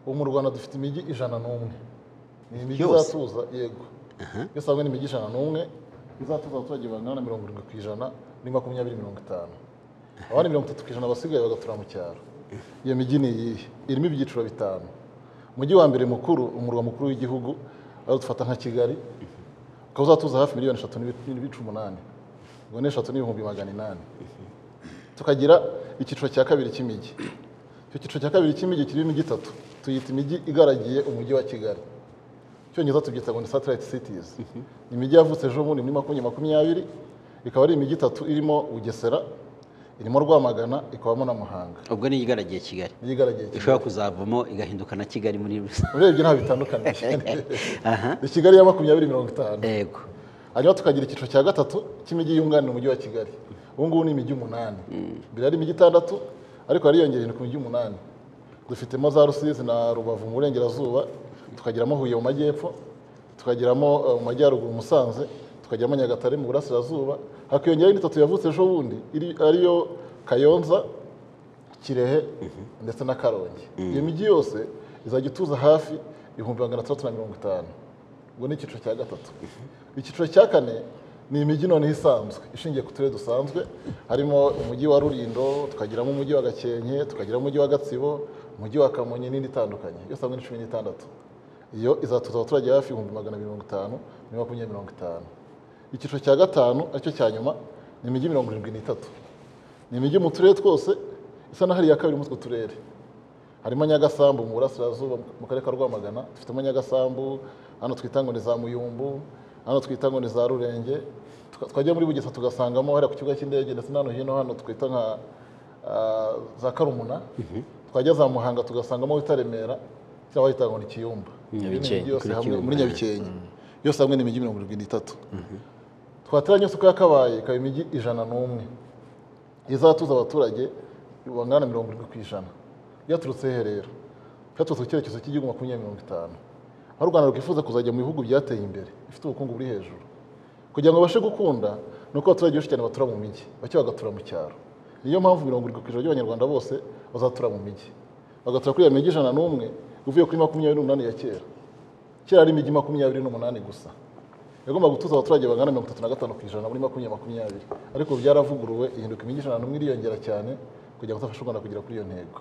Ubu mu Rwanda dufite imijyi 101. Ni imijyi Yose? izatuza, yego, yose hamwe ni imijyi 101 izatuza abaturage bangana na 70% muri 2050. Abandi 30% basigaye bagatura mu cyaro. Iyo mijyi ni iyihe? Irimo ibyiciro bitanu. Umujyi wa mbere mukuru, umurwa mukuru w'igihugu, aho dufata nka Kigali, ukaba uzatuza hafi miliyoni 3.8, ubwo ni 3,800,000. Tukagira icyiciro cya kabiri cy'imijyi. Icyo cyiciro cya kabiri cy'imijyi kirimo imijyi itatu, tuyita imijyi igaragiye umujyi wa Kigali. Icyongereza tubyita ngo ni satellite cities. Ni imijyi yavutse ejo bundi muri 2020, ikaba ari imijyi itatu irimo Bugesera, irimo Rwamagana, ikabamo na Muhanga. Ubwo ni igaragiye Kigali? Niyo igaragiye Kigali. Ishobora kuzavamo igahinduka na Kigali muri rusange? Urebye ntaho bitandukaniye, ni Kigali ya 2050. Hanyuma tukagira icyiciro cya gatatu cy'imijyi yunganira umujyi wa Kigali. Ubu ngubu ni imijyi 8. Mbere ari imijyi 6, ariko yariyongereye ku mijyi 8. Dufitemo za Rusizi na Rubavu mu burengerazuba, tukagiramo Huye mu majyepfo, tukagiramo mu majyaruguru Musanze, tukagiramo Nyagatare mu burasirazuba, hakiyongeraho indi itatu yavutse ejo bundi ariyo Kayonza, Kirehe ndetse na Karongi. Iyo mijyi yose izajya ituza hafi 650,000. Ubwo ni icyiciro cya gatatu. Icyiciro cya kane ni imijyi noneho isanzwe ishingiye ku turere dusanzwe, harimo umujyi wa Rulindo, tukagiramo umujyi wa Gakenke, tukagiramo umujyi wa Gatsibo, umujyi wa Kamonyi n'indi itandukanye. Yose hamwe ni 16. Iyo izatuza abaturage hafi 250,000 muri 2050. Icyiciro cya gatanu, aricyo cya nyuma, ni imijyi 73. Ni imijyi mu turere twose isa n'aho ari iya kabiri muri utwo turere. Harimo Nyagasambu mu burasirazuba mu karere ka Rwamagana, dufitemo Nyagasambu, hano twita ngo ni za Muyumbu, hano twita ngo ni za Rurenge. Twajya muri Bugesera tugasangamo hariya ku kibuga cy'indege, ndetse n'hano hino hano twita nka za Karumuna. Twajya za Muhanga tugasangamo wita Remera, cyangwa bahita ngo ni Kiyumba. Iyo ni Nyabikenke, imijyi yose kuri hamwe Kiyumba. Muri Nyabikenke. Yose hamwe ni imijyi 73. Twateranya yose uko yakabaye ikaba imijyi 101 izatuza abaturage bangana na 70%. Byaturutse hehe rero? Byaturutse ku cyerekezo cy'igihugu 2050, aho u Rwanda rwifuza kuzajya mu bihugu byateye imbere, bifite ubukungu buri hejuru. Kugira ngo babashe gukunda ni uko abaturage benshi cyane batura mu mijyi, bake bagatura mu cyaro. Niyo mpamvu 70% by'Abanyarwanda bose bazatura mu mijyi, bagatura kuri iyo mijyi 101, uvuye kuri 28 ya kera. Kera ari imijyi 28 gusa yagomba gutuza abaturage bangana 35% muri 2020, ariko byaravuguruwe ihinduka imijyi 101, iriyongera cyane kugira ngo izafashe u Rwanda kugera kuri iyo ntego.